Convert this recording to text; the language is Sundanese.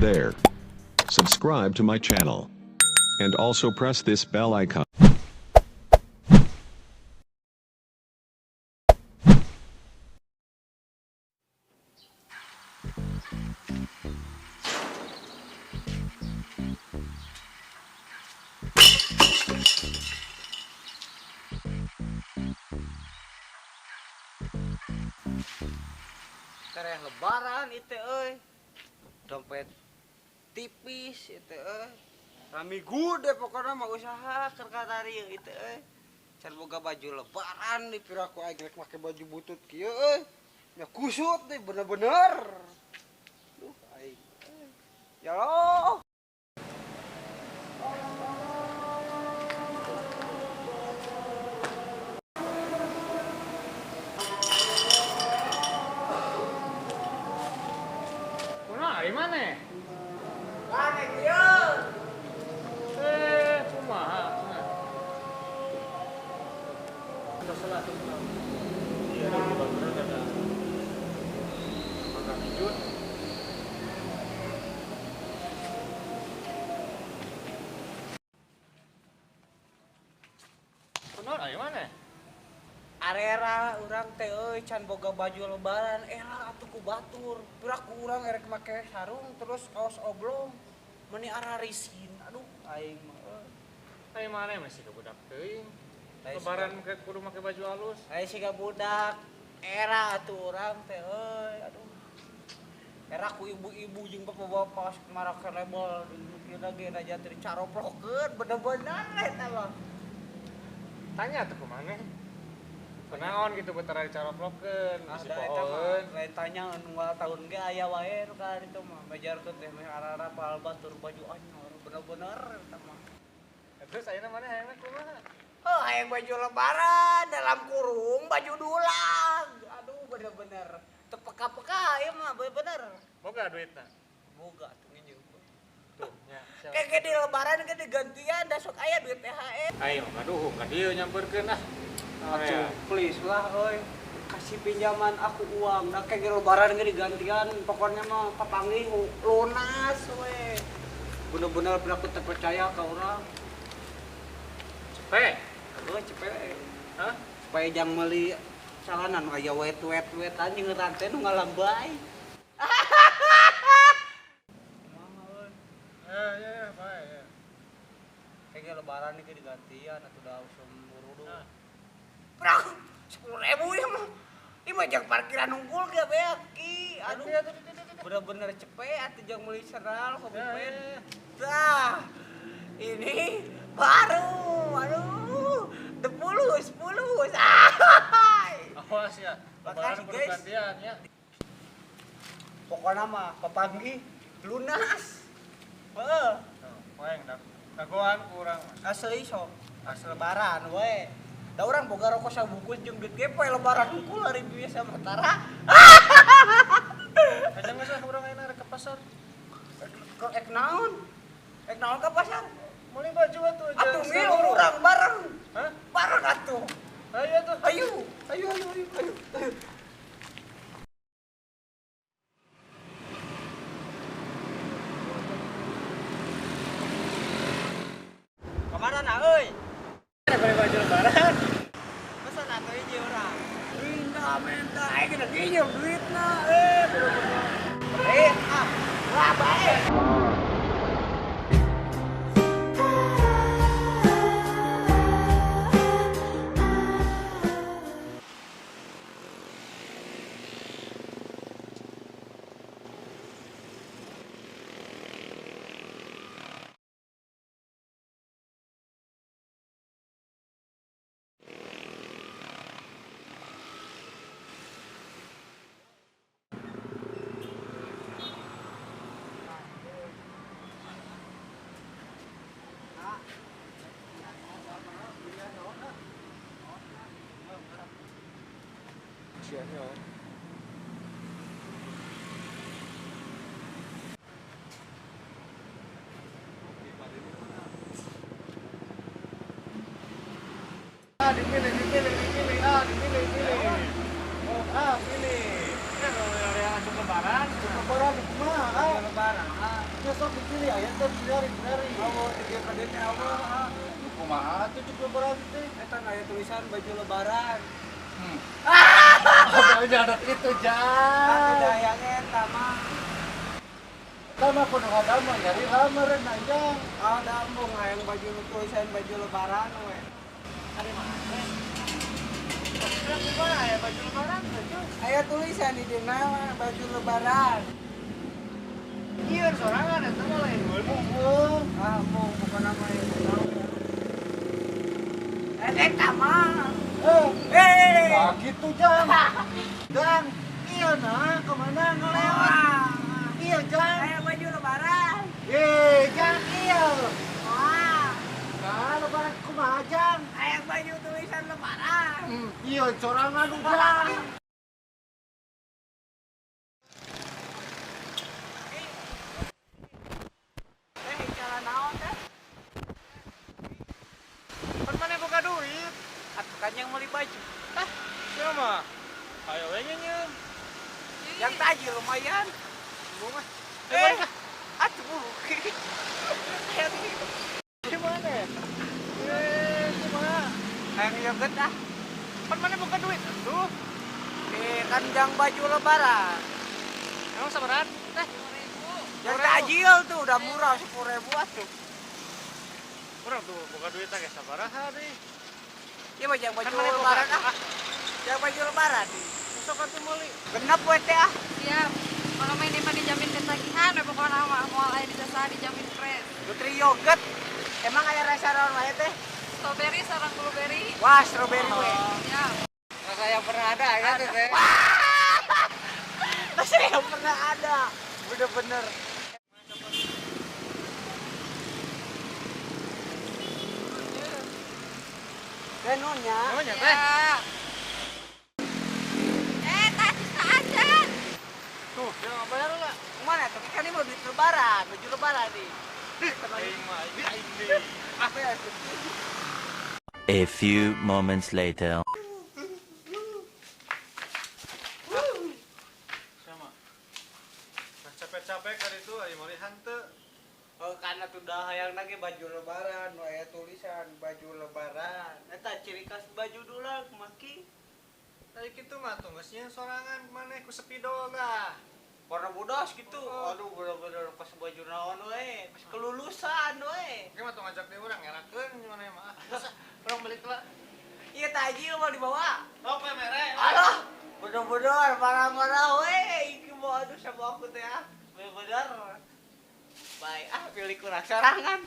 there. Subscribe to my channel. And also press this bell icon. Tereh lebaran itu euy. Dompet tipis itu euy. Rame gude pokoknya mah usaha keur katari itu euy. Can boga baju lebaran di piraku aing rek make baju butut kieu euy. Nya kusut deh bener-bener. Duh aing. Ya Allah. Kunaon ari maneh? Maneh kieu. Kumaha? Terus tuh. Iya, ada baturan ada. Makan hijau. Kunaon ari maneh? Arera urang teh euy can boga baju lebaran era atuh ku batur. Piraku urang erek make sarung terus kaos oblong. Meuni ararisin. Aduh aing mah euy. Ai maneh masih ka budak teuing. Lebaran ke kudu make baju halus. Ai siga budak. Era atuh urang teh euy. Aduh. Era ku ibu-ibu jeung bapak-bapak marake label kieu ge raja teh caroprokeun bener-bener eta mah. Tanya tuh ku maneh. Kunaon gitu betara dicaroplokeun, bisi pohoeun. Lain tanya unggal tahun ge aya wae nu ka ditu mah majarkeun teh meh arara batur baju anyar bener-bener eta mah. Terus ayeuna maneh hayangna kumaha? Oh, hayang baju lebaran dalam kurung baju dulang. Aduh bener-bener teu peka-peka ieu mah bener-bener. Boga duitna? Boga atuh nginjeum. Tuh nya. Kayak di lebaran ge digantian da sok aya duit THR. Ayo gaduh ka dieu nyamperkeun ah. Atuh, please lah euy. Kasih pinjaman aku uang. Nah kayak lebaran ge digantian pokoknya mah papanggih lunas we. Bener-bener aku terpercaya ka urang. Cepet. Heuh, cepet. Hah? Supaya jang meuli calanan aya wet-wet-wet anjing rantai nu ngalambay. Ya ya bae ya. Kayak lebaran ge digantian atuh da usum murudu. Prang, 10.000 ya mah. Ini mah jang parkiran unggul ge beak ki. Aduh. Bener-bener cepet atuh jang meuli seral kopi pen. Tah. Ini baru. Aduh. 10 10. Awas ya. Makasih guys. Gantian ya. Pokoknya mah papanggih lunas. Heeh. Poeng dagoan kurang. Asli sok. Asli lebaran we. Da urang boga rokok sabungkus jeung duit ge poe lebaran hungkul hari biasa mah tara. Kadang geus ah urang ayeuna rek ke pasar. Ke ek naon? Ek naon ka pasar? Meuli baju atuh. Atuh ngilu urang bareng. Hah? Bareng atuh. Ayo atuh. Ayo. Ayo ayo ayo ayo. Ayo. Kamana na euy? Beli baju lebaran. Pesan atuh hiji urang. Minta aing geus nginjem duitna bener-bener. Ah, lah bae. Dipilih, dipilih, dipilih, ah, dipilih, pilih. Oh, ah, pilih. Kan kalau ada asup lebaran, lebaran kumaha? Lebaran. teh nyari-nyari. Oh, di ka teh Allah. Kumaha tuh cek lebaran teh? Eta aya tulisan baju lebaran. Ah, ada kitu jang. Atuh hayang eta mah. Eta mah kudu ngadamel nyari lameureun anjang. Ah, da embung hayang baju tulisan baju lebaran we. Ari mana? Kumaha aya baju lebaran teh? Aya tulisan di dina baju lebaran. Ieu sorangan eta mah lain meuli. Ah, embung pokona mah ieu naon. Eta mah. Eh, gitu jang. Jang, iya nah kemana ngelewat? Iya jang. Aya baju lebaran. Jang iya. Wah. Nah, lebaran kumaha jang? Aya baju tulisan lebaran. Iya corangan udah. Teh cara naon teh? Pan maneh boga duit. Atuh kan yang meuli baju. Tah, sia mah. Ayo we nyeun. Yang tajil lumayan. Bunga. Atuh. Gimana? Kumaha? Hayang joget ah. Pan maneh boga duit atuh. Kan jang baju lebaran. Emang sabaraha teh? Yang tajil tuh udah murah 10.000 atuh. Kurang tuh boga duit teh sabaraha deui. Ieu mah jang baju lebaran ah. Jang baju lebaran. Sok atuh meuli. Genep we teh ah. Siap. Kalau main mah dijamin ketagihan, we pokona mah moal aya di jasa dijamin fresh. Nutri yogurt. Emang aya rasa naon wae teh? Strawberry sareng blueberry. Wah, strawberry we. Siap. Rasa yang pernah ada ya teh. Rasa yang pernah ada. Bener-bener. Teh nunya. Namanya teh. Tadi aja. Tuh, jangan bayar lah. Kemana tuh? Kan ini mau duit lebaran, baju lebaran nih. Aing mah aing deui. Apa ya? A few moments later. Sama. Nah, capek-capek kali itu aing meuli hanteu. Oh, karena tuh dah hayang lagi baju lebaran, aya tulisan baju lebaran. Eta ciri khas baju dulak maki. Tadi kitu mah tuh geus nyeun sorangan maneh ku spidol dah. Warna bodas gitu. Aduh, bener-bener pas baju naon we, pas kelulusan we. Oke mah tuh ngajak deui urang ngerakeun maneh mah. Geus urang balik lah. Iya tajil mau dibawa. Oke mere. Alah, bener-bener marah-marah we. Iki mau aduh sama aku teh ah. Bener-bener. Baik, ah pilih kurang sorangan.